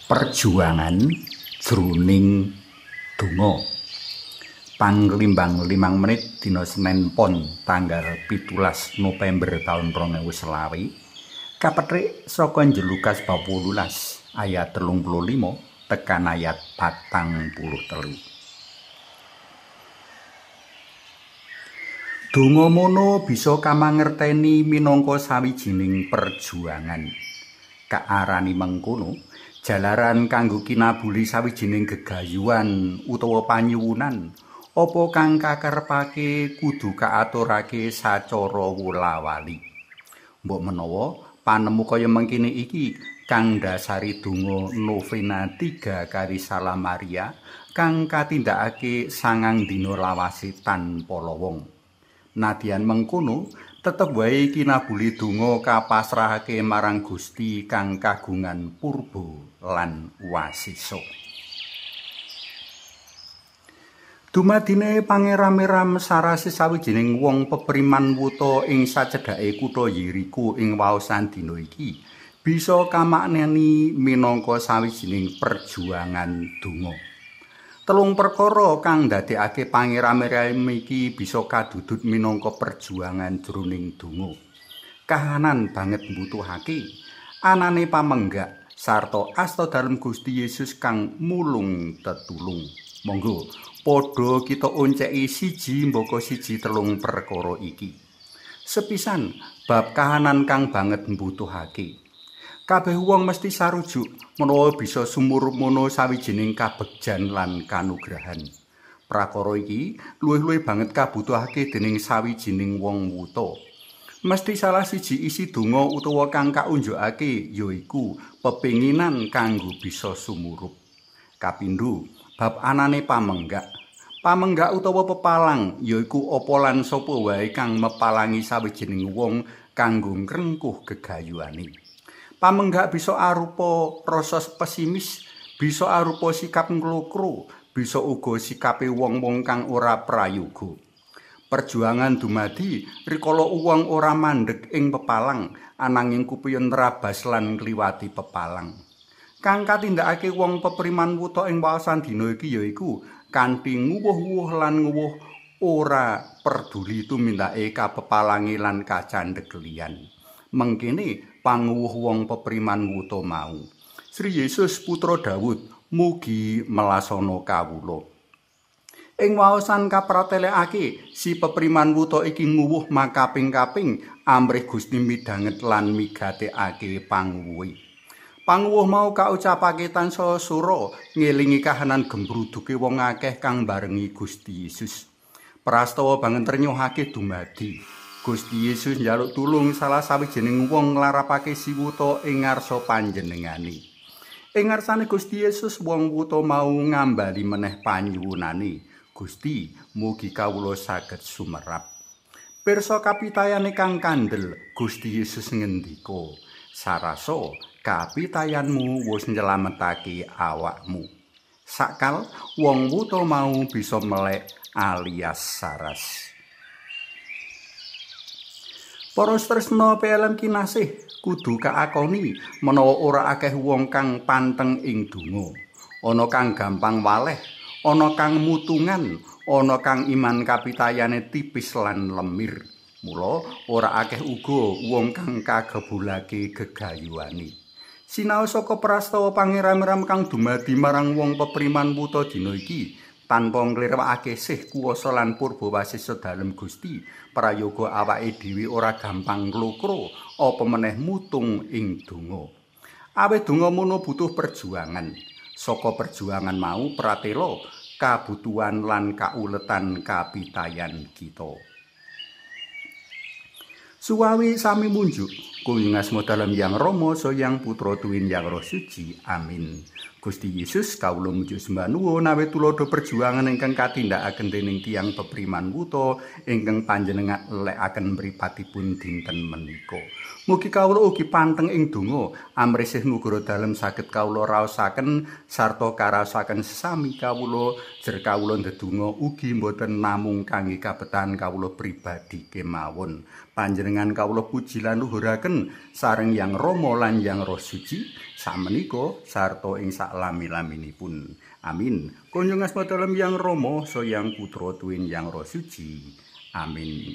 Perjuangan jroning donga. Panglimbang 5 menit dina Senin Pon tanggal 17 November taun 2020 kapethik saka Lukas bab 18 ayat 35 tekan ayat 43. Donga mono bisa kamangerteni minangka sawijining perjuangan. Kaarani mengkono jalaran kanggo kinabuli sawijining gegayuhan utawa panyuwunan apa kang kakarepake kudu kaaturake sacara wula-wali. Mbok menawa panemu kaya mengkene iki kang ndasari donga novena 3 kali Salam Maria kang katindakake 9 dina lawase tanpa lowong. Nadyan mengkono tetep wae kinabuli donga kapasrahake marang Gusti kang kagungan purba lan wasisa. Dumadine pangeram-eram sarase sawijining wong pepriman wuta ing sacedhake kutha Yeriko ing waosan dina iki bisa kamaknani minangka sawijining perjuangan donga. Telung perkara kang ndadekake pangeram-eram iki bisa kadudut minangka perjuangan jroning donga. Kahanan banget mbutuhake anane pamenggak sarta asta dalem Gusti Yesus kang mulung tetulung. Monggo padha kita onceki siji mbaka siji telung perkara iki. Sepisan, bab kahanan kang banget mbutuhake. Kabeh wong mesti sarujuk menawa bisa sumur mono sawijining kabegjan lan kanugrahan. Prakara iki luwih-luwih banget kabutuhake dening sawijining wong wuta. Mesti salah siji isi donga utawa kang kaunjukake yaiku pepinginan kanggo bisa sumurup. Kapindho, bab anane pamenggak. Pamenggak utawa pepalang yaiku apa lan sapa wae kang mepalangi sawijining wong kanggo ngrengkuh gegayuhane. Pamenggak bisa arupa rasa pesimis, bisa arupa sikap nglokro, bisa uga sikape wong-wong kang ora prayoga. Perjuangan dumadi rikala wong ora mandeg ing pepalang, ananging kupiyen nrabas lan ngliwati pepalang. Kang katindakake wong pepriman wuta ing waosan dina iki yaiku kanthi nguwuh-wuh lan nguwuh ora perduli tumindake kapepalangi lan kacandhek liyan. Mengkene panguwuh wong pepriman wuta mau. Sri Yesus putra Dawud mugi melasana kawula. Ing waosan kapratelekake si pepriman wuta iki nguwuh makaping-kaping amrih Gusti midhanget lan migatekake panguwuhe. Panguwuh mau kaucapake tansa sura ngelingi kahanan gembruduke wong akeh kang barengi Gusti Yesus. Prastawa banget trenyuhake dumadi. Gusti Yesus njaluk tulung salah sawijining wong nglarapake si wuta ing ngarsa panjenengane. Ing ngarsane Gusti Yesus wong wuta mau ngambali meneh panyuwunane. Gusti, mugi kawula saged sumerap. Pirsa kapitayane kang kandel, Gusti Yesus ngendika, "Sarasa kapitayanmu wis nyelametake awakmu." Sakal wong wuta mau bisa melek alias saras. Para tresna PLM kinasih kudu kaakoni menawa ora akeh wong kang panteng ing donga. Ana kang gampang waleh, ana kang mutungan, ana kang iman kapitayane tipis lan lemir. Mula ora akeh uga wong kang kagebulake gegayuhane. Sinau saka prastawa pangeram-eram kang dumadi marang wong pepriman wuta dina iki tanpa nglirwakake sih kuwasa lan purba wasisa dalem Gusti, prayoga awake dhewe ora gampang nglokro apa meneh mutung ing donga. Awit donga mono butuh perjuangan. Saka perjuangan mau pratela kabutuhan lan kauletan kapitayan kita. Suwawi sami munjuk kuwi ngasma dalem Yang Rama Sang Putra tuwin Yang Roh Suci. Amin. Gusti Yesus kawula mujuk sembah nuwun awit tuladha perjuangan ingkang katindakaken dening tiyang pepriman wuta ingkang panjenengan lekaken mripatipun dinten menika. Mugi kawula ugi panteng ing donga amrih sih nugroho dalem saged kawula raosaken sarta karaosaken sesami kawula jer kawula ndedonga ugi mboten namung kangge kabetan kawula pribadi kemawon. Panjenengan kawula puji lan luhuraken. Kawilujengaken sareng Yang Rama lan Yang Roh Suci samenika sarta ing saklami-laminipun. Amin. Kunjung asma dalem Yang Rama, Sang Yang Putra tuwin Yang Roh Suci. Amin.